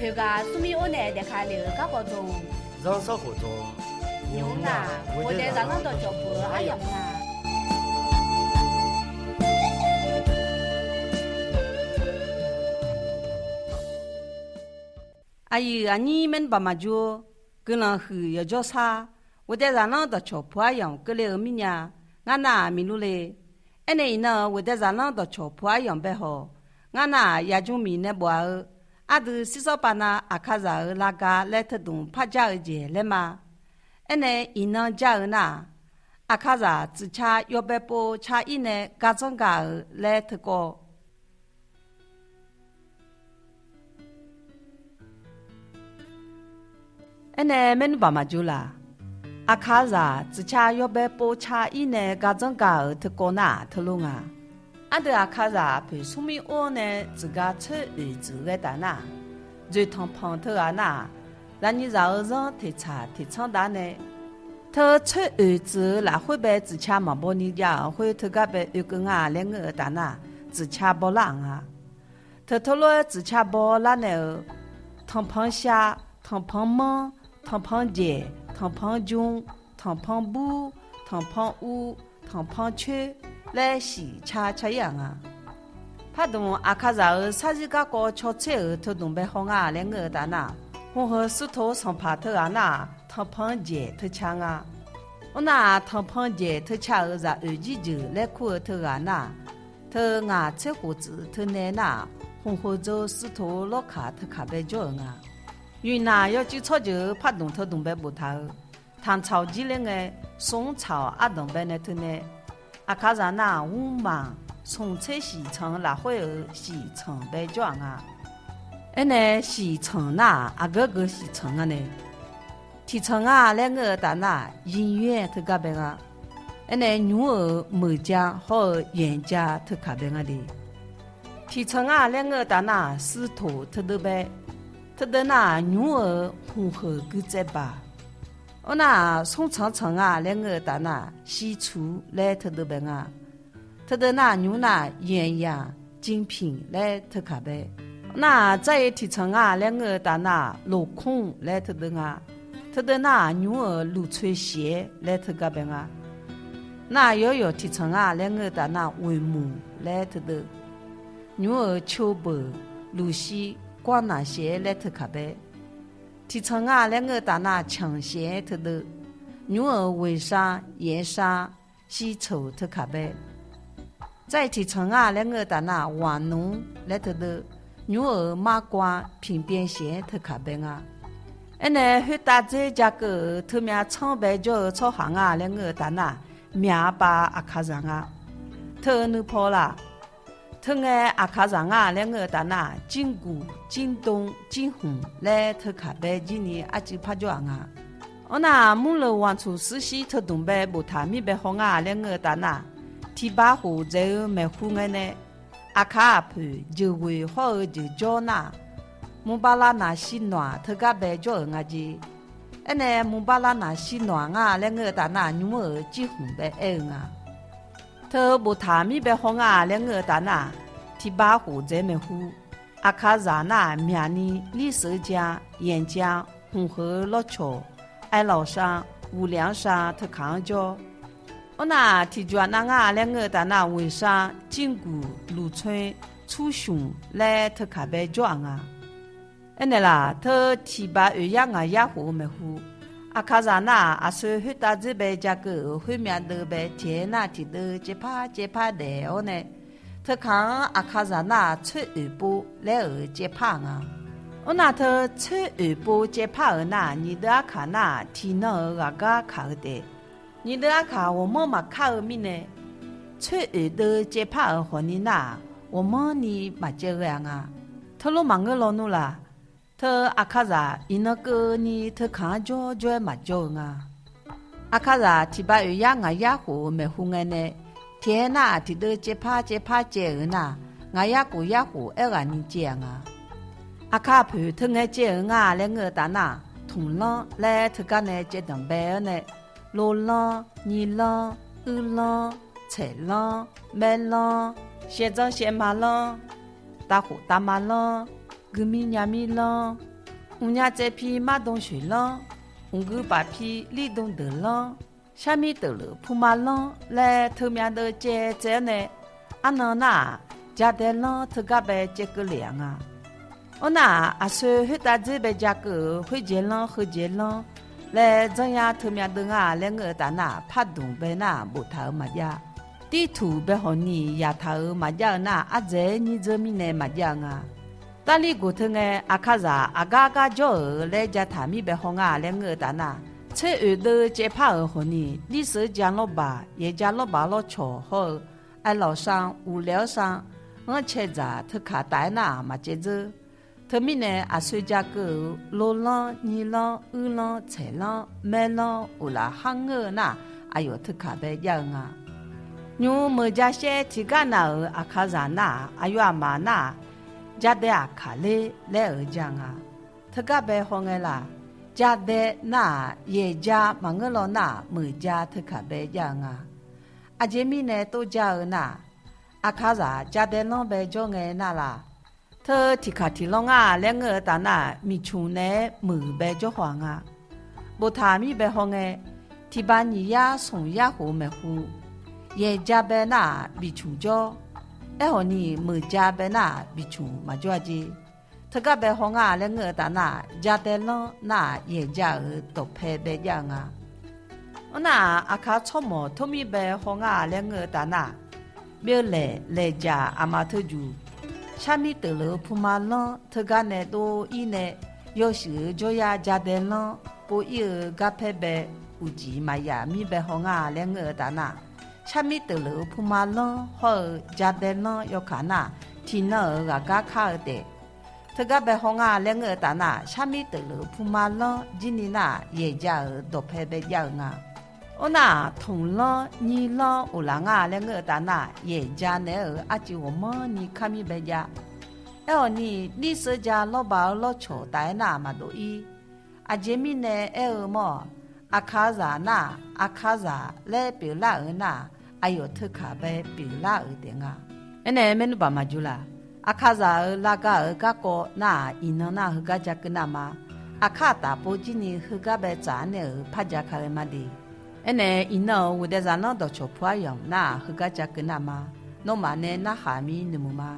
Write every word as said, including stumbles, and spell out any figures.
Yawqghaq smrmir or nae daefka lef-euq garkawv dmq, zanrsanrkhof dmq, nymq-mr nar, ghofdaef zaqlanr dawqcawq puq-eu aryamq nga. Aqyuif aqnyir maernmr baq maqjur-or, guiqlanq huiq yawqjawr sar, ghofdaef zaqlanr dawqcawq puq aryamq keuvle-eu mirnya, ngar nar-aq miq lur le. Aernae iqnan-euq ghofdaef zaqlanr dawqcawq puq aryamq bae haw, ngar nar-aq yajmr miq nae bof-a-eu, ardui sirsawr pav nav Aqkaqzaq-euq laga laer teudmq par jar-eu jeq laer ma. Aernae iqnan jar-eu nar-aq, Aqkaqzaq tsuifca yawbae pov car-ir nae gardzanr ga-euq laer teukawv. Aernae maernmr baq maqjur laq. Aqkaqzaq tsuifca yawbae pov car-ir nae gardzanr ga-euq teukawv nar-aq teulof nga. Ardeuv Aqkaqzaq poeq smrmir or nae tsuif ga tsoer oeq tsuif ghae taf nar, dzoeqtanq panq teughaq nar-aq, zaqnyiqzaq-euq zanr teqtsaq teqtsanr dav nae, teu tsoer oeq tsuif-eu lafkhoer bae tsuifca maqbaw ni jav-euq khoer teugar bae oekeuv nga laer ngeur-eu taf nar, tsuifca bawlar-aq nga. Teu teulof-aer tsuifca bawlar nae-euq, tanqpanq shav, tanqpanq manr, tanqpanq jaeq, tanqpanq jmr, tanqpanq bur, tanqpanq uv, tanqpanq coer laer shif ca car-ir-aq nga. Pardmq Aqkaqzaq-euq sarzir garkawv caw tser-euq teudmq bae haw nga laer ngeur-eu taf nar, hmqheuq suv toq sanqpaq teughaq nar-aq, tanqpanq jaeq teuca nga. Mr nar-aq, tanqpanq jaeq teuca-euq zaq oeq jirjeuq laer kur-eu teughaq nar-aq, teu ngaq tser khof tsuif teunae nar-aq, hmqheuq dzeu suv toq-eu lawrkaq teukaq bae jawr-euq nga. Yufnaq yawcuiv tsawrjeuq-euq pardmq teudmq bae boftaq-eu, tanqtsaq jir ler ngae, smr tsaq-awq ardanq bae nae teunae, Aqkaqzaq nar-aq, mrmaf smq tser shiq tsanq-eu lafkhoer-euq shiq tsanq bae jawr-aq nga. Aernae shiq tsanq nar-aq, aqgeu geu shiq tsanq nga nae, tiq tsanq nga laer ngeur-eu taf nar-aq, yinyoer-aer teugar bae nga. Aernae nymr-euq meuq ja hawr-eu yaeq ja teukaq bae nga de. Tiq tsanq nga laer ngeur-eu taf nar-aq, suv toq teudeuv bae. Teudeuv nar-aq, nymr-euq hmqheuq guitsaev baq. Mr nar-aq, smr tsanq tsanq nga laer ngeur-eu taf nar-aq, shitsuq laer teudeuv bae nga. Teudeuv nar-aq, nymr nar-aq, yaeq yaq jingpinq laer teukaq bae. Mr nar-aq, dzar-ir tiq tsanq nga laer ngeur-eu taf nar-aq, loqkmr laer teudeuv nga. Teudeuv nar-aq, nymr-euq luqtsoeq shiq-aer laer teugar bae nga. Nar-aq, yawr yawq tiq tsanq nga laer ngeur-eu taf nar-aq, ghoeqmuq laer teudeuv. Nymr-euq cobeuq, luqshir, gawrnaq shiq-aer laer teukaq bae. Tiq tsanq nga laer ngeur-eu taf nar-aq, canq shiq-aer teudeuv. Nymr-euq ghoeqsha, yaefsha, shitsoq teukaq bae. Dzar-ir tiq tsanq nga laer ngeur-eu taf nar-aq, waqnmr laer teudeuv. Nymr-euq markawv-a piqbyae shiq-aer teukaq bae nga. Aernae khoertav dzer jakeuv-euq teumyav tsanr bae jawr-eu tsawrhaq nga laer ngeur-eu taf nar-aq, myaq-a pav Aqkaqzaq nga. Teu-eu nuipaw laf. Teungae Aqkaqzaq nga laer ngeur-eu taf nar-aq, jirguq, jirdm, jirhmq laer teukaq bae jir ni arcuiv par jawr-aq nga. Mr nar-aq, murleuq wanqtsuq shirshir teudmq bae boftaq mir bae haw nga laer ngeur-eu taf nar-aq, tiq ba khof dzaeq-eu maeqhu ngae nae, Aqkaq aqpoeq jeuqghoeq hawr-eu jeuqjawr nar-aq, muqbala naqshi nawq-aq teugar bae jawr-euq nga jeq. Aernae muqbala naqshi nawq-aq nga laer ngeur-eu taf nar-aq, nymr-euq jirhmq bae aer-eu nga. Teu boftaq mir bae haw nga laer ngeur-eu taf nar-aq, tiq ba khof dzaeq maeqhu, Aqkaqzaq nar-aq, myaqni, lirseuq ja, yaeq ja, hmqheuq-eu lawrcawq, aerlawq sha, uqlaf-anr sha teukaq-anr jawr. Mr nar-aq, tiqjox aqnav nga laer ngeur-eu taf nar-aq, ghoeqsha, jirguq, luqtsoer, tsurshuq laer teukaq bae jawr-aq nga. Aernaeq laf, teu tiq ba oeq yar ngaq yar khof-eu maeqhu, Aqkaqzaq nar-aq, aqsoe khoertav dzer bae jakeuv-euq khoermyav deuv bae tiq-aer nar-aq, tiqdeuv caevpar caevpar daef-awr nae, teukaq-anr Aqkaqzaq nar-aq, tsoer oeq pov laer-euq caevpar-aq nga. Mr nar-aq, teu tsoer oeq pov caevpar-euq nar-aq, nyiq deuv arkaq nar-aq, tiqnan-euq ghaqgar kaq-eu taef. Nyiq deuv arkaq ghawqmanr maqkar-eu mirnae, tsoer oeq deuv caevpar-euq hawq ni nar-aq, ghawqmanr ni maqcaev ghae-a nga. Teulof maqngeur lawnmr laf. Teu Aqkaqzaq iqnan keuvni teukaq-anr jawrjawr-aer maqjawr-eu nga. Aqkaqzaq tiq ba oeq yar ngaq yar khof-euq maeqhu ngae nae, tiq-aer nar-aq, tiqdeuv caevpar caevpar caev-euq nar-aq, ngaq yar khof yar khof aerghaqni caev-aq nga. Aqkaq poeq teungae caev-euq nga laer ngeur-eu taf nar-aq, tmqlanr laer teugar nae caevdanq bae-awr nae, lolanr, nyilanr, uirlanr, tsaeqlanr, maerlanr, shaevdzan shaevma lanr, tavkhof tavma lanr, guimir nyamir lanr, Mqnya tsaev pi mardm shoeqlanr, mqgui paf pi lirdm deuqlanr, sharmir teufleuf puma lanr laer teumyav deuv caev tsaev-awr nae, arnan nar-aq, jadae lanr teugar bae caev keuvle-aq nga. Arnar-aq, aqsoe khoertav dzer bae ja keuv-euq khoerjaev lanr heujaev lanr laer janrnya teumyav deuv nga laer ngeur-eu taf nar-aq, pardmq bae nar-aq boftaq-euq maqjav. Tirtuq bae hawq ni yaqtaq-euq maqjav-eu nar-aq, ardzaeq-aer nyir dzeur mirnae maqjav-eu nga. Tarlif goq teu ngae, Aqkaqzaq aqgar gar jawr-euq laer jataq mir bae haw nga laer ngeur-eu taf nar, tser oeq deuv caevpar-euq hawq ni, dirseuv ja lawrbaq, yaeq ja lawrbaq lawrcawq hawr-eu, aerlawq shan, uqlaeq-awr shan, ghanrcae dzaq teukaq taf-aer nar-aq maqcaev dzeur. Teumirnae aqsoe ja keuv-euq lolanr, nyirlanr, uirlanr, tsaeqlanr, maerlanr, uqlaf har ngeur-eu nar-aq, aqyawf teukaq bae jav-eu nga. Nymq meuq ja shaer tiqgar nav-euq Aqkaqzaq nar-aq, aqyawf aqmaf nar-aq, jadae aqkaq ler laer-euq ja nga. Teugar bae haw ngae laf, jadae nar-aq, yaeq ja maqngeur law nar-aq, meuq ja teukaq bae jav-eu nga. Aqjeq mirnae tov ja-eu nar-aq, Aqkaqzaq jadae lanr bae jawr ngae nar laf, teu tiqkaq tiqlanr nga laer ngeur-eu taf nar-aq, miqcmq naeq-aer meuq bae jawr haw-aq nga. Boftaq mir bae haw ngae, tiqbav nyiq yar smq yar khof maeqhu, yaeq ja bae nar-aq bicmq jawr. Aerkhawf ni meuq ja bae nar-aq bicmq maqjawr-a jeq. Teugar bae haw nga laer ngeur-eu taf nar-aq, jadae lanr nar-aq yaeq ja-euq dawqpae bae jav-eu nga. Arnar-aq, Aqkaq tsawrmawq tormir bae haw nga laer ngeur-eu taf nar, byeuvlaeq laeqjaq aqma teujuq, sharmir teufleuf-eu puma lanr teugar nae dov-ir nae, yawshuif-eu jawryar jadae lanr pov-ir-eu garpaer bae uqcif maqyaf mir bae haw nga laer ngeur-eu taf nar, sharmir teufleuf-eu puma lanr hawr-eu jadae lanr yawkaq nar, tiqnan-euq ghaqgar kar-eu taef. Teugar bae haw nga laer ngeur-eu taf nar, sharmir teufleuf-eu puma lanr jir ni nar-aq, yaeq ja-euq dawqpae bae jav-eu nga. Arnar-aq, tmqlanr nyirlanr uqlaf nga laer ngeur-eu taf nar, yaeq ja naeq-aer-euq arcuiv ghawqmanrni kar mir bae jav. Aerkhawf ni, dirseuv ja lawrbaq-eu lawrcawq taf-aer nar-aq maqdov-ir. Aqjeq mirnae aer-eu mawr-aq, Aqkaqzaq nar-aq, Aqkaqzaq laer pyeuflar-euq nar-aq, aqyawf teukaq bae pyeuflar-euq taef nga. Aernae maernmr baq maqjur laq. Aqkaqzaq-euq laga-euq garkawv nar-aq, iqnan nar-aq heugar ja keuv nar ma. Aqkar aqtaf pov jir ni heugar bae tsaf-anr nae-euq par ja ka ghae ma de. Aernae iqnan-euq ghofdae zaqlanr dawqcawq pu aryamq nar-aq heugar ja keuv nar ma. Nawmaf nae narhaq mir noeqmuiq ma.